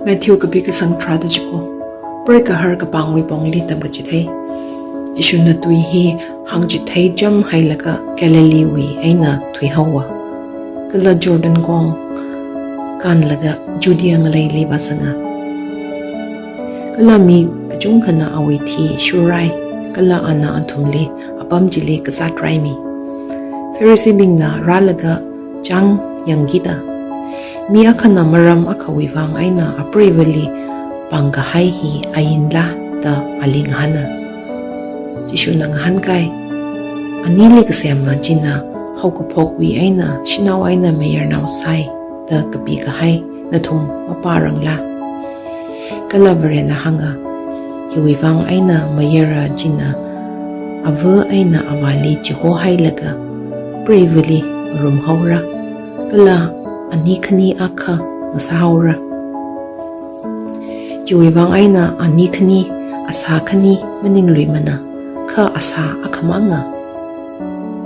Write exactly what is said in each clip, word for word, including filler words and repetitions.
Matthew kapi kasang tharāda chiko. Preigaharwui kapangwui pongli tamkachithei. Jishuna tui hi hāngchithei chāmhailaga Galileewui eina thuihaowa. Kala Jordan kong kānlaga Judea ngaleili vāzanga. Kala mi kachungkhana awui thi shurrai, kala ana athumli apam chili kazāt raimi. Phariseebingna rālaga chāng yangkida, mi akhana maram akhawui vang eina apreivali pāngkahai hi ainla da ali ngahāna. Jishuna ngahānkai, anili kasema china haokaphokwui eina shanao eina mayarnao sai da kapikahai nathum mapārangla? Kala Varena hānga, hiwui vang eina mayara china ava eina avāli chihohailaga preivali ngarumhaora, kala ani khani akha ngasāhaora. Chiwui vang eina ani khani, asā khani maningluimana, kha asā akhamanga.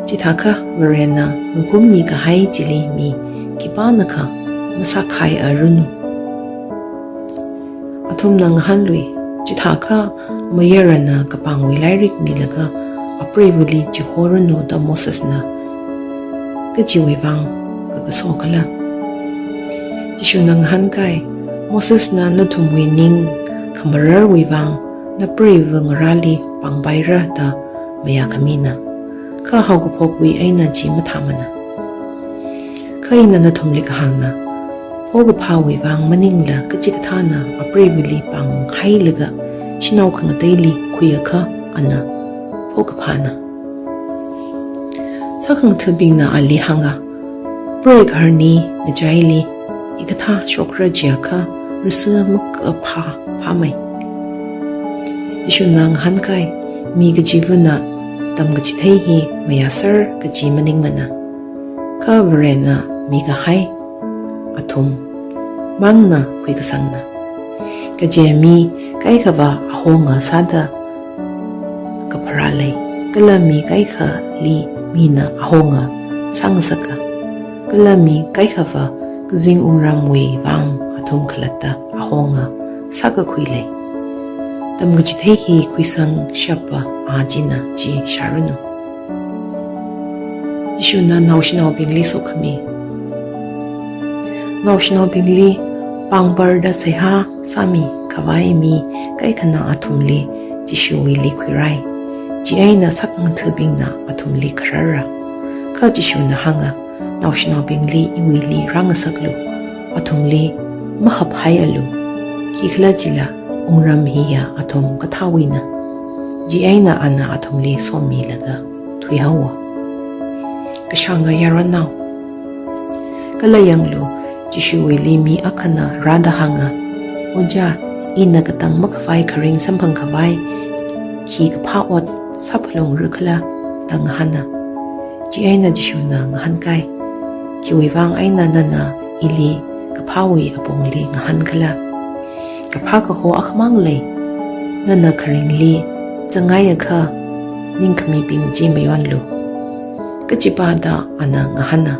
Chithākha Varena ngakummikahai chili mi khipānakha masākhairanu. Athumna ngahānlui, chithākha mayarana kapangwui lairik milaga apreivali chihoranu da Mosesna kajiwui vang kakaso khala? Jishuna ngahānkai, Mosesna nathumwui ning khamararwui vang napreiva ngarāli pāngpaira da mayākhamina, kha haokaphokwui eina chi mathāmana. Kha ina nathumli kahāngna, phokaphāwui vang maningla kachikathāna apreivali pānghailaga shanao khangateili khuiakha ana phokaphāna. Sākhangathabingna ali hānga, preigaharwui ngachaili hikathā shokra jiakha rasa makaphā phāmei. Jishuna ngahānkai, mi kachivana tamkachithei hi mayāser kaji maningmana, kha Varena mikahai athum mangna khuikasangna. Kaje mi kaikhava ahonga sāda kapharā lei, kala mi kaikhali mina ahonga sāngasaka, kala mi kaikhava kazing wungramwui vang athum khalatta ahonga sākakhui lei. Tamkachithei hi khuisangshapa a china chi shāranu. Jishuna naoshinaobingli sokhami. Naoshinaobingli pāngparda seihā sāmikhavai mi kaikhana athumli Jishuwuili khuirai. Chieina sākhangathabingna athumli khararra. Kha Jishuna hānga, naoshinaobingli iwuili rāngasaklu, athumli mahaphaialu. Khikhalajila wungram hiya athum kathāwuina. Chieina ana athumli somilaga thuihaowa. Kashānga yaronnao. Kala yanglu, Jishuwuili mi akhana rāda hānga, Ojā, ina katang makhavai kharing samphangkhavai khi kaphā ot sāphalungra khala da ngahāna. Chieina Jishuna ngahānkai, khiwui vang eina nana ili kaphāwui apongli ngahān khala? Kaphā kaho akhamang lei, nana kharingli zangngaiakha ningkhamibing chi mayonlu. Kajipa da ana ngahāna.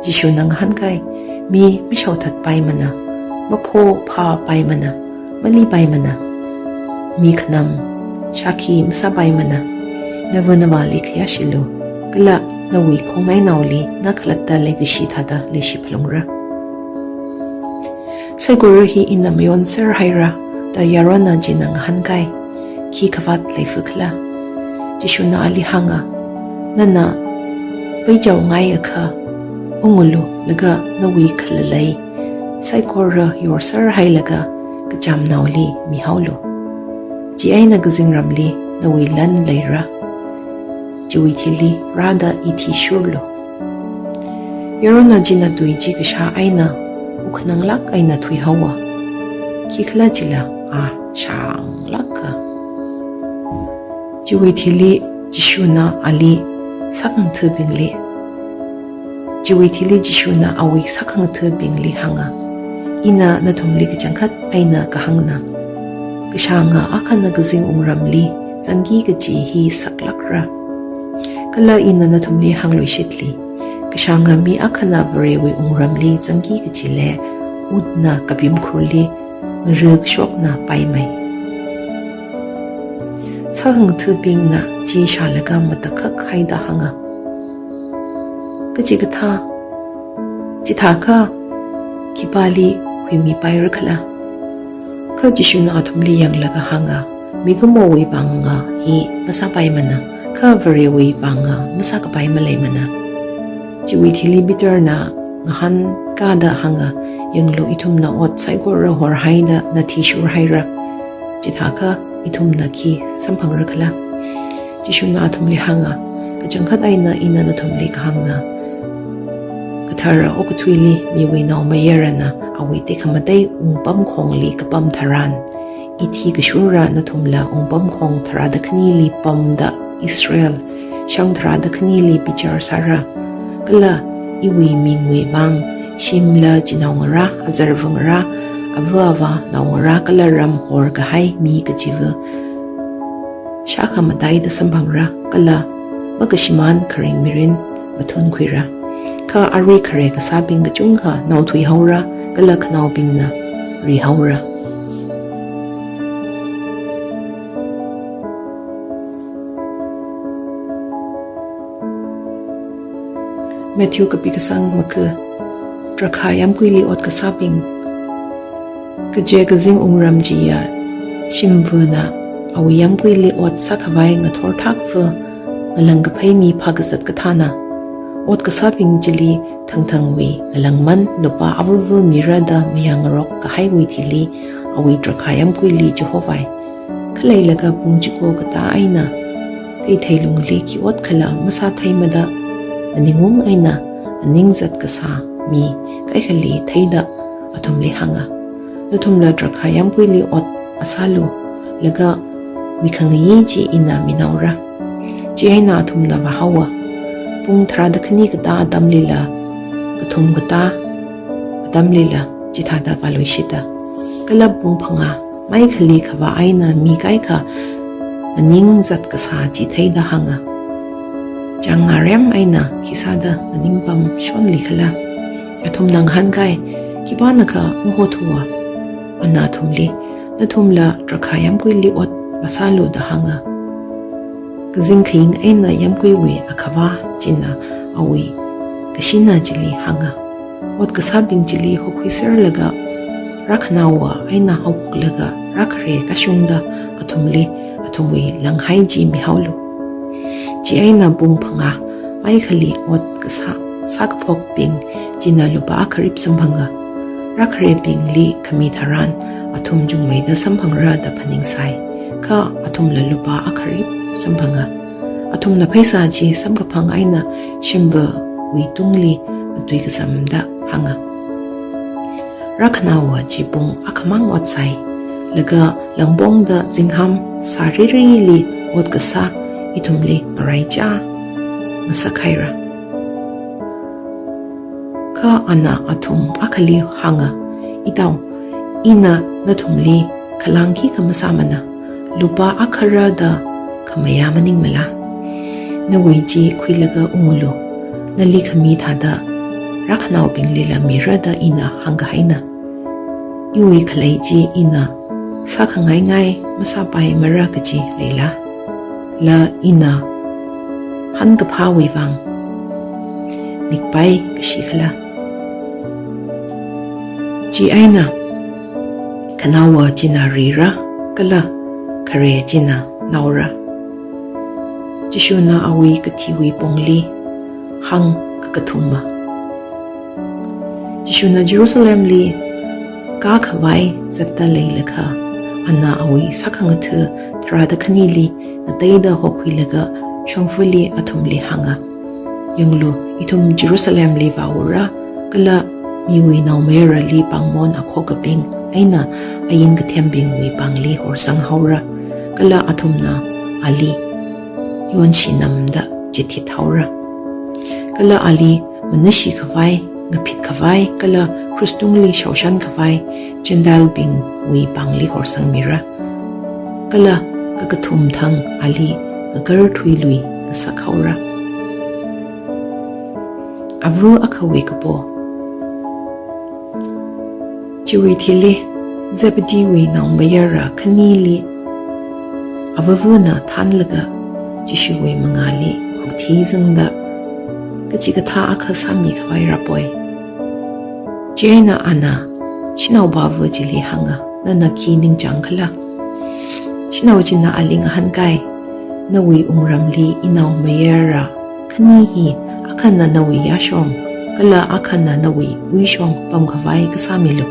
Jishuna ngahānkai, mi mashaothatpaimana, maphophāpaimana, malipaimana, mi khanam shākhi masāpaimana, nava navāli khayāshilu, kala nawui khongnainaoli na khalatta leikashi thāda leishiphalungra. Saikora hi ina mayonser haira da yaronna china ngahānkai, khi kavāt leifa khala? Jishuna ali hānga, nana peichaongaiakha ungulu laga nawui khalalei saikora yorser hailaga kachamnaoli mihaolu. Chieina kazingramli nawui lan leira. Chiwui thili rāda ithi shurlu. Yaronna china tui chi kashā eina wukhananglāk eina thuihaowa. Khikhalajila a shānglāka. Chiwui thili Jishuna ali sākhangathabingli, chiwui thili Jishuna awui sākhangathabingli hānga, ina nathumli kachangkhat eina kahāngna, kashānga akhana kazing wungramli zangki kaji hi saklākra. Kala ina nathumli hāngluishitli, kashānga mi akhana Varewui wungramli zangki kajili utna kapimkhurli ngarukshokna paimei. Sākhangathabingna chi shālaga matakhak haida hānga, kachikathā, chithākha khipāli huimipaira khala? Kha Jishuna athumli yanglaga hānga, mikumowui vanga hi masāpaimana, kha Varewui vanga masākapai maleimana. Chiwui thili Peterna ngahānkāda hānga, yanglu, ithumna ot saikora horhaida nathishurhaira. Chithākha ithumna khi samphangra khala? Jishuna athumli hānga, kachangkhat eina ina nathumli kahāngna, kathara okathuili miwui Naomayarana awui tekhamatei wungpamkhongli kapam tharan, ithi kashura nathumla wungpamkhong tharāda khanili pamda Israel shang tharāda khanili bichar sāra. Kala iwui mingwui vang shimla chinaongarā, azarvangarā, ava avā naongarā kala ram horkahai mi kachiva shākhamataida samphangra, kala makashimān kharing mirin mathunkhuira. Kha arui khare kasābing kachungkha naothuihaora, kala khanaobingna rihaora. Matthew kapi kasang maga. Drakhā yāmguili ot kasābing. Kaje kazing wungram chiya shimvana awui yāmguili ot sākhavai ngathor thakva ngalāng kaphei mi phākazat kathāna. Ot kasābing chili thangthangwui ngalāngman lupā avava mira da mayāngarok kahaiwui thili awui drakhā yāmguili chihovai. Khaleilaga pung chiko katā eina keithei lungli khi ot khala masātheimada, nganingung eina nganingzat kasā mi kaikhali theida athumli hānga, nathumla drakhā yāmguili ot asālu, laga mikhangayi chi ina minaora. Chieina athumna vāhaowa. Pung tharāda khani katā atamlila, kathum katā atamlila chithāda vāluishita. Kala pung phangā maikhali khavā eina mi kaikha nganingzat kasā chi theida hānga, chāng ngarem eina khisāda nganingpamshonli khala? Athumna ngahānkai, khipānakha mahothuwa. Ana athumli, nathumla drakhā yāmguili ot masālu da hānga. Kazing khaying eina yāmguiwui akhavā china awui kashina chili hānga. Ot kasābing chili hokhuiserlaga rākhanaowa eina haophoklaga rākhare kashungda athumli athumwui langhai chi mihaolu. Chieina pung phangā maikhali ot kasā sākaphokbing china lupā akharip samphanga. Rākharebingli khami tharan athum chungmeida samphangra da phaningsai. Kha athumla lupā akharip samphanga. Athumna pheisā chi samkaphang eina shimvawui tungli matui kazamda hānga. Rākhanaowa chi pung akhamang ot sai, laga langpongda zingham sāririli ot kasā ithumli ngaraichā ngasakhaira. Kha ana athum akhali hānga, Itao, ina nathumli khalāng khikha masāmana, lupā akhara da khamayā maningmala? Nawui chi khuilaga ungulu, nali khami thāda rākhanaobinglila mira da ina hāngkahaina. Iwui khalei chi ina sākhangaingai masāpaimara kachi leila? La ina hankaphāwui vang mikpai kashi khala? Chieina khanaowa china rira, kala khare china naora. Jishuna awui kathiwui pongli hāng kakathuma. Jishuna Jerusalemli kākhavai zatta leilakha, ana awui sākhangatha tharāda khanili ngateida hokhuilaga shongfali athumli hānga, Yanglu, ithum Jerusalemli vāura, kala miwui Naomayarali pāngmon akhokabing eina ain kathembingwui pāngli horsanghaora, kala athumna ali yonshinamda chithithaora. Kala ali manushi khavai, ngaphit khavai, kala krush tungli shaoshan khavai Gentile bingwui pāngli horsangmira. Kala kakathum thang ali ngakarthui lui ngasakhaora. Ava akhawui kapo. Chiwui thili, Zebedee wui naomayara khanili avavana thanlaga Jishuwui mangāli khukthi zangda, kachikathā akha sāmi khavai rāpoi. Chieina ana shanaova chili hānga, "Nana khi ningchāng khala?" Shanao china ali ngahānkai, "Nawui wungramli inaomayara khani hi, akhana nawui yāshong, kala akhana nawui uishong pamkhavai kasāmilu."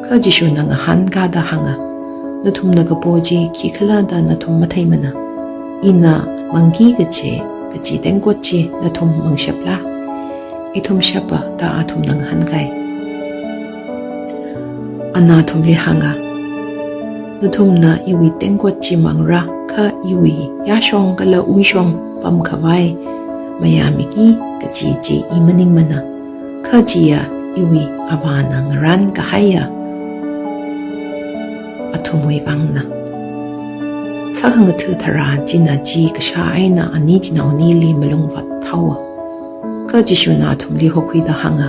Kha Jishuna ngahānkāda hānga, "Nathumna kapo chi khikhala da nathum matheimana. Ina mangki kaje kachi tengkot chi nathum mangshapla?" "Ithum shapa," da athumna ngahānkai. Ana athumli hānga, "Nathumna iwui tengkot chi mangra, kha iwui yāshong kala uishong pamkhavai mayāmiki kaji chi i maningmana, kha chiya iwui Avāna ngarānkahaiya athumwui vangna." Sākhangatha tharā china chi kashā eina ani chinaonili malung vāthaowa. Kha Jishuna athumli hokhuida hānga,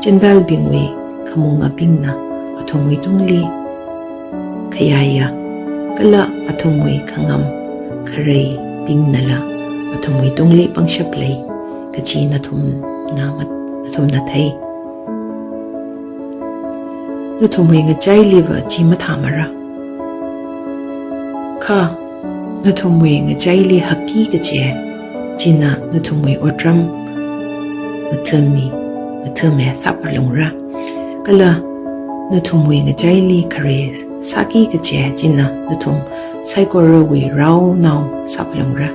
"Gentile bingwui khamungabingna athumwui tungli khayāya, kala athumwui khangam khareibingnala athumwui tungli pangshap lei kaji nathumna mat-, nathumna thei. Nathumwui ngachailiva chi mathāmara. Kha nathumwui ngachaili hakki kaje china nathumwui otram ngathami, ngathame sāphalungra. Kala nathumwui ngachaili khare sāki kaje china nathum saikorawui raonao sāphalungra.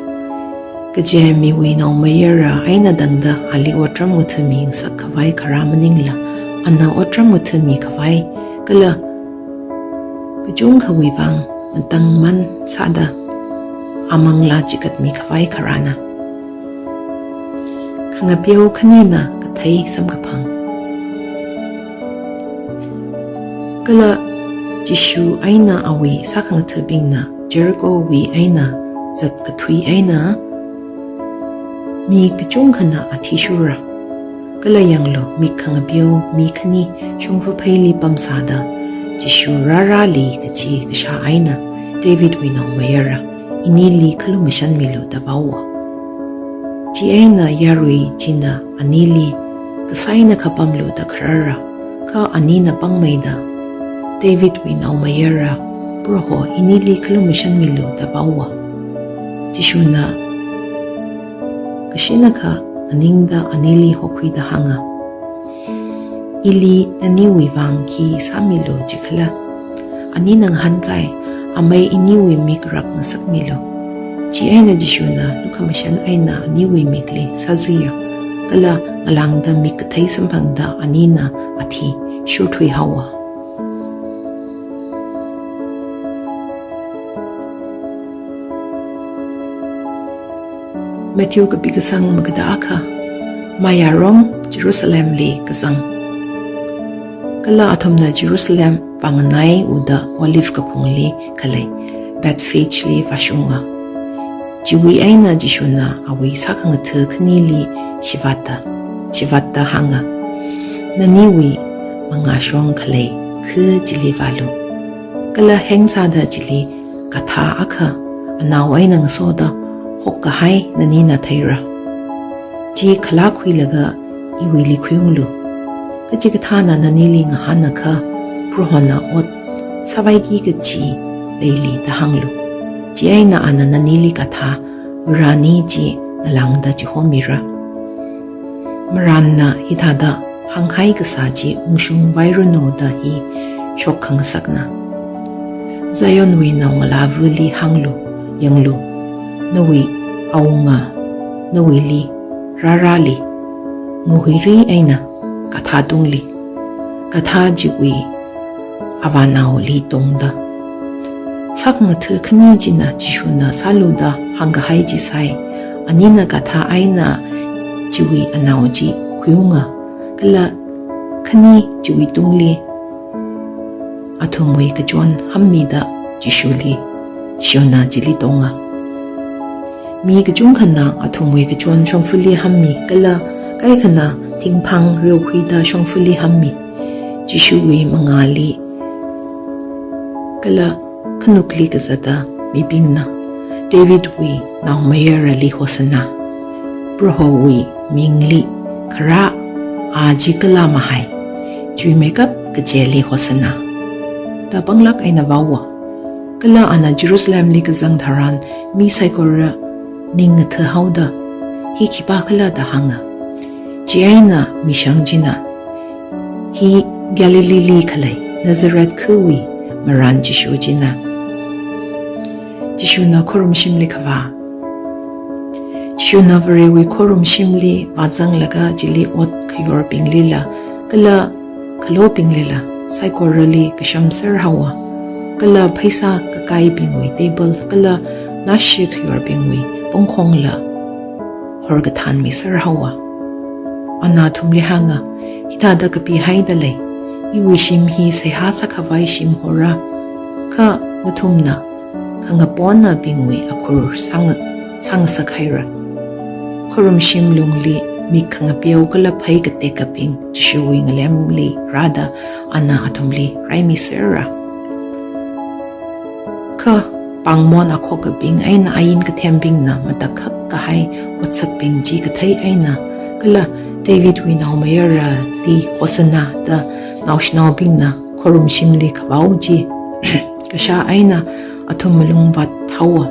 Kaje miwui naomayara eina tangda ali otram ngathami ngasakkhavai kharā maningla, ana otram ngathami khavai kala kachungkhawui vang ngatangman sāda amanglā chigatmi khavai kharāna. Khangapeo khanina kathei samkaphang." Kala Jishu eina awui sākhangathabingna Jerichowui eina zatkathui eina mi kachungkhana athishurra. Kala yanglu, mik khangapeo mi khani shongfa pheili pamsāda, "Jishu rārāli kachi kashā eina, Davidwui naomayara, inili khalumashanmilu," da vaowa. Chieina yarui china anili, "Kasaina khapamlu da khararra, kha anina pāngmeida, 'Davidwui naomayara, Proho, inili khalumashanmilu,' da vaowa." Jishuna kashinakha nganingda anili hokhuida hānga, "Ili naniwui vang khi sāmilu jikhala?" Anina ngahānkai, "Amei, iniwui mik rak ngasakmilu." Chieina Jishuna lukhamashan eina aniwui mikli sāzāya, kala ngalāngda mik kathei samphangda anina athi shurthuihaowa. Matthew kapi kasang magada akha. Mayārom Jerusalemli kazang. Kala athumna Jerusalem vānganaiuda Olive kaphungli khalei Bethphageli vāshunga. Chiwui eina Jishuna awui sākhangatha khanili shivātta, shivātta hānga, "Naniwui mangāshong khalei kha chili vālu. Kala hengsāda chili gadha akha anao eina ngasoda hokkahai nanina theira. Chi khalā khuilaga iwuili khuiunglu. Kachikathāna nanili ngahānakha, Prohona ot sāvaiki kachi leili da hānglu. Chieina ana nanili gadha marān chi ngalāngda chihomira. Marānna hithāda hānghai kasā chi ungshungvairanu da hi shokkhangasakna. Zionwui naongalāvali hānglu, 'Yanglu, nawui awunga nawuili rārāli, ngahuiri eina gadha tungli, gadha chiwui avānaoli tongda.'" Sākhangatha khani china Jishuna sālu da hāngkahai chi sai. Anina gadha eina chiwui anao chi khuiunga, kala khani chiwui tungli athumwui kachon hammida Jishuli, Jishuna chili tonga. Mi kachungkhana athumwui kachon shongfali hammi, kala kaikhana thingphang reokhuida shongfali hammi. Jishuwui mangāli kala khanukli kazata mibingna, Davidwui Naomayarali Hosanna, Prohowui mingli kharā, a chi kala mahai, chuimeikap kachili Hosanna, da panglāk eina vaowa. Kala ana Jerusalemli kazang tharan mi saikora ning ngathāhaoda, "Hi khipākhala?" da hānga. Chieina mishang china, "Hi Galileeli khalei Nazareth khawui marān Jishu china." Jishuna khorumshimli kavā. Jishuna Varewui khorumshimli vāzanglaga chili ot khayorbinglila kala khalobinglila saikorali kashamser haowa. Kala pheisā kakaibingwui table kala nashi khayorbingwui pongkhongla horkathānmiser haowa. Ana athumli hānga, "Hithāda kapihaida lei, 'Iwui shim hi seihā sākhavai shim hora, kha nathumna khangaponabingwui akhur sānga-, sāngasak haira.'" Khorumshim lungli mik khangapeo kala phei katekabing Jishuwui ngalemli rāda ana athumli raimisera. Kha pāngmon akhokabing eina ain kathembingna matakhak kahai otsakbing chi kathei eina, kala "Davidwui Naomayarali Hosanna" da naoshinaobingna khorumshimli kavao chi kashā eina athum malung vāthaowa.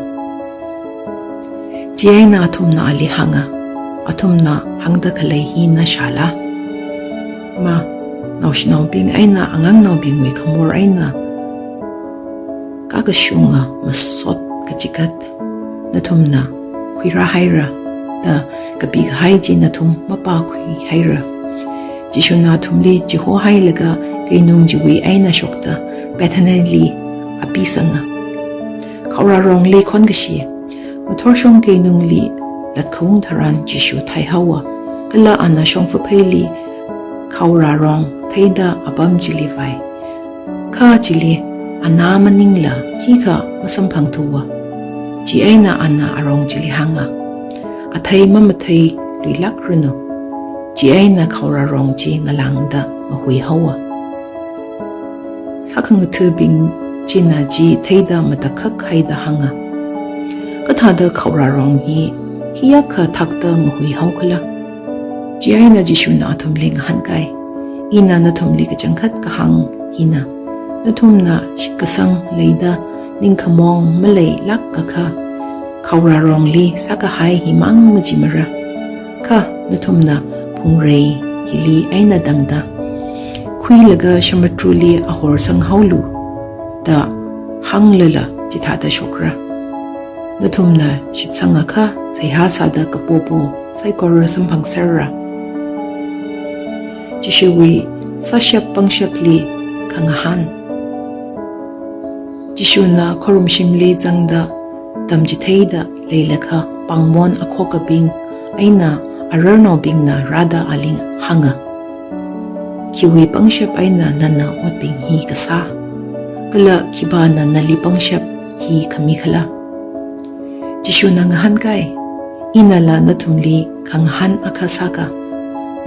Chieina athumna ali hānga, "Athumna hāngda khalei hi nashāla? Ma, naoshinaobing eina angangnaobingwui khamor eina kakashunga masot kachigat nathumna khuirāhaira, da kapi kahai chi nathum mapākhui haira." Jishuna athumli chihohailaga keinung chiwui eina shokta Bethanyli apisanga. Khaorarongli khonkashi. Ngathorshong keinungli latkhaung tharan Jishu thaihaowa, kala ana shongfapheili khaorarong theida apam chili vai. Kha chili anā maningla khikha masamphangthuwa. Chieina ana arong chili hānga, "Athei mamathailui lākranu." Chieina khaorarong chi ngalāngda ngahuihaowa. Sākhangathabing china chi theida matakhak haida hānga, "Kathāda khaorarong hi hiyākha thakta ngahuihaokhala?" Chieina Jishuna athumli ngahānkai, "Ina nathumli kachangkhat kahāng hina, nathumna shitkasang leida ningkhamong maleilākakha, khaorarongli sākahai himang machimara. Kha nathumna phungrei hili eina tangda, 'Khuilaga shamatruli ahorsanghaolu,' da hānglala chithāda shokra. Nathumna shitsangakha seihā sāda kapopo saikora samphangserra." Jishuwui sāshap pangshapli khangahān. Jishuna khorumshimli zangda tamchitheida leilakha pāngmon akhokabing eina ararnaobingna rāda ali hānga, "Khiwui pangshap eina nana otbing hi kasā? Kala khipāna nali pangshap hi khamikhala?" Jishuna ngahānkai, "Inala nathumli khangahān akha sāka.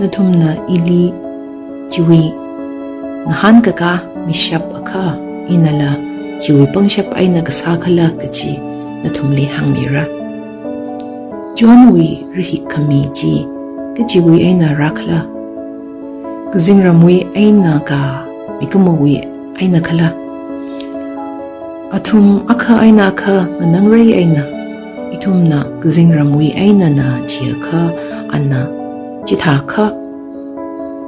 Nathumna ili chiwui ngahānkakā mishap akha, inala khiwui pangshap eina kasākhala kachi nathumli hāngmira. Johnwui rahikkhami chi kachiwui eina rākhala? Kazingramwui eina ka mikumowui eina khala?" Athum akha eina akha nganāngrei eina, "Ithumna kazingramwui einana jiakha ana chithākha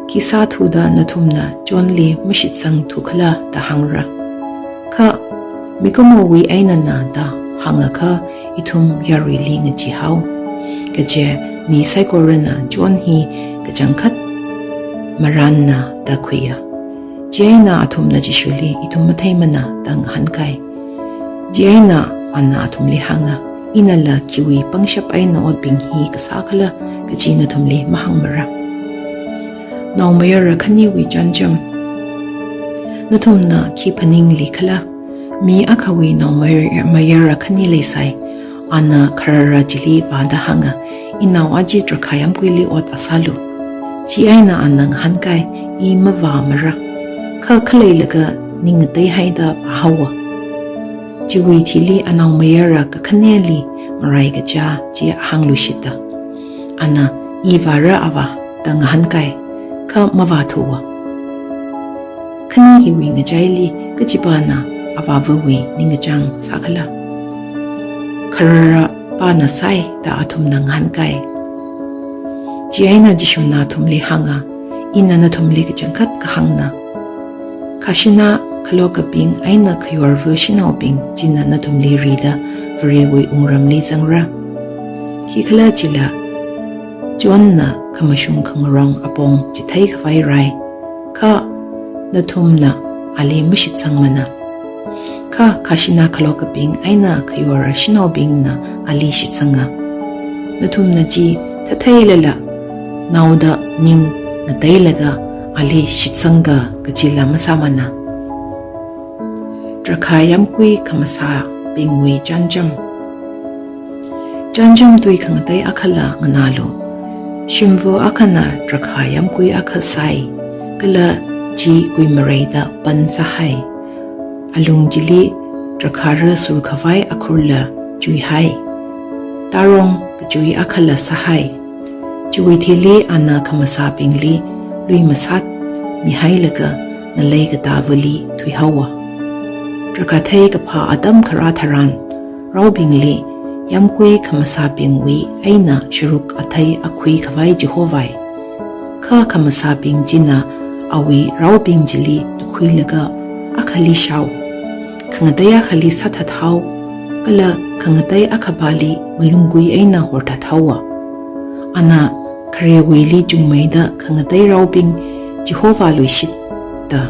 khi sāthuda nathumna Johnli mashitsangthukhala?" da hāngra. "Kha mikumowui einana da hāngakha ithum yaruili ngachee hao. Kaje mi saikorana John hi kachangkhat marānna da khuiya. Chieina athumna Jishuli, 'Ithum matheimana,' da ngahānkai. Chieina ana athumli hānga, 'Inala khiwui pangshap eina otbing hi kasākhala kachi nathumli mahāngmara.' Naomayara khaniwui chānjam. Nathumna khi phaninglikhala? Mi akhawui naomayara, mayara khani leisai. Ana kharara chili vāda hānga, 'Inao aja drakhā yāmguili ot asālu.' Chieina ana ngahānkai, 'I mavāmara.' Kha khaleilaga ning ngateihaida pāhaowa. Chiwui thili anaomayara kakhaneli ngarai kachā chi hāngluishitta. Ana, "I vāra, ava," da ngahānkai, kha mavāthuwa. Khani hiwui ngachaili kachipāna avāvawui ningkachāng sākhala? "Khararpāna sai," da athumna ngahānkai. Chieina Jishuna athumli hānga, "Ina nathumli kachangkhat kahāngna. Khashina khalokabing eina khayorva shanaobing china nathumli rida Varewui wungramli zangra. Khikhalajila Johnna khamashung khangarong apong chitheikhavai rai, kha nathumna ali mashitsangmana. Kha khashina khalokabing eina khayora shanaobingna ali shitsanga. Nathumna chi thatheilala naoda ning ngateilaga ali shitsanga kachila masāmana." Drakha yāmgui khamasābingwui chānjam. Chānjam tui khangatei akhala nganālu. Shimva akhana drakha yāmgui akha sai, kala chi kuimareida pan sāhai. Alung chili drakhara surkhavai akhurla chuihai. Tarong kachui akhala sāhai. Chiwui thili ana khamasābingli lui masat mihailaga ngalei katāvali thuihaowa. Drakhathei kaphā atam kharā tharan, raobingli yāmgui khamasābingwui eina sharuk athei akhuikhavai chihovai. Kha khamasābing china awui raobing chili tukhuilaga, "Akhali shao, khangatei akhali sāthathao, kala khangatei akhapāli ngalunggui eina horthathaowa. Ana kharewuili chungmeida khangatei raobing chihovāluishitta.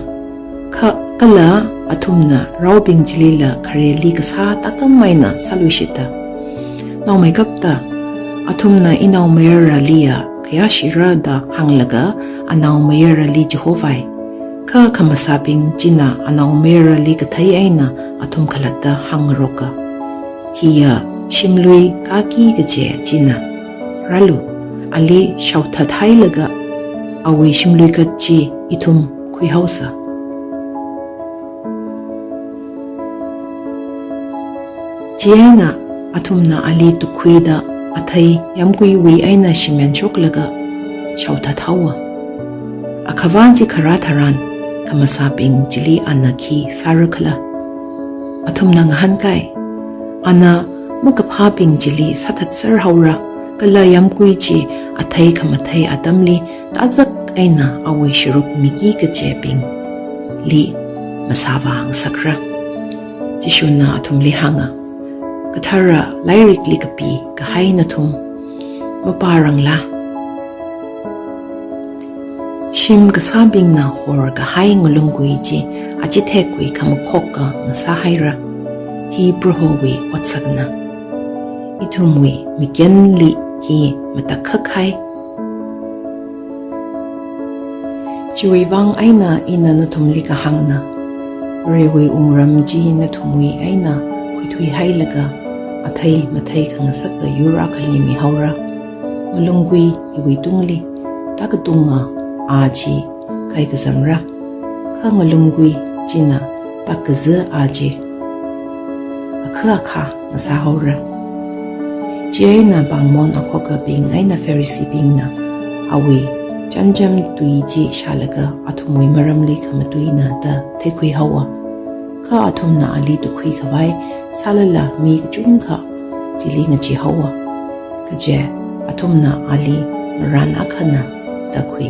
Kha, kala athumna raobing chilila khareli kasā tākam eina sāluishitta. Naomeikapta athumna inaomayaraliya khayāshira?" da hānglaga anaomayarali chihovai. Kha khamasābing china anaomayarali kathei eina athum khalatta hāngngaroka, "Hiya shimlui kaki kaje china. Rālu, ali shaothathailaga awui shimluikat chi ithum khuihaosa." Chieina athumna ali tukhuida athei yāmguiwui eina shimen shoklaga shaothathaowa. Akhava chi kharā tharan khamasābing chili ana khi sārakhala? Athumna ngahānkai, "Ana makaphābing chili sāthatserhaora, kala yāmgui chi athei khamathei atamli tazak eina awui sharuk miki kajebingli masāvāngasakra." Jishuna athumli hānga, "Kathara lairikli kapi kahai nathum mapārangla? Shim kasābingna horkahai ngalunggui chi achithekwui khamakhokka ngasāhaira. Hi Prohowui otsakna. Ithumwui mikenli hi matakhak hai. Chiwui vang eina ina nathumli kahāngna, Varewui wungram chi nathumwui eina khuithuihailaga athei mathei khangasaka yur akhali mihaora. Ngalunggui hiwui tungli takatunga a chi kaikazamra, kha ngalunggui china takaza a chi akha akha ngasāhaora." Chieina pāngmon akhokabing eina Pharisee bingna awui chānjam tui chi shālaga athumwui maramli khamatuina da theikhuihaowa. Kha athumna ali tukhuikhavai sālala mi kachungkha chili ngacheehaowa. Kaje athumna ali marān akhana da khui.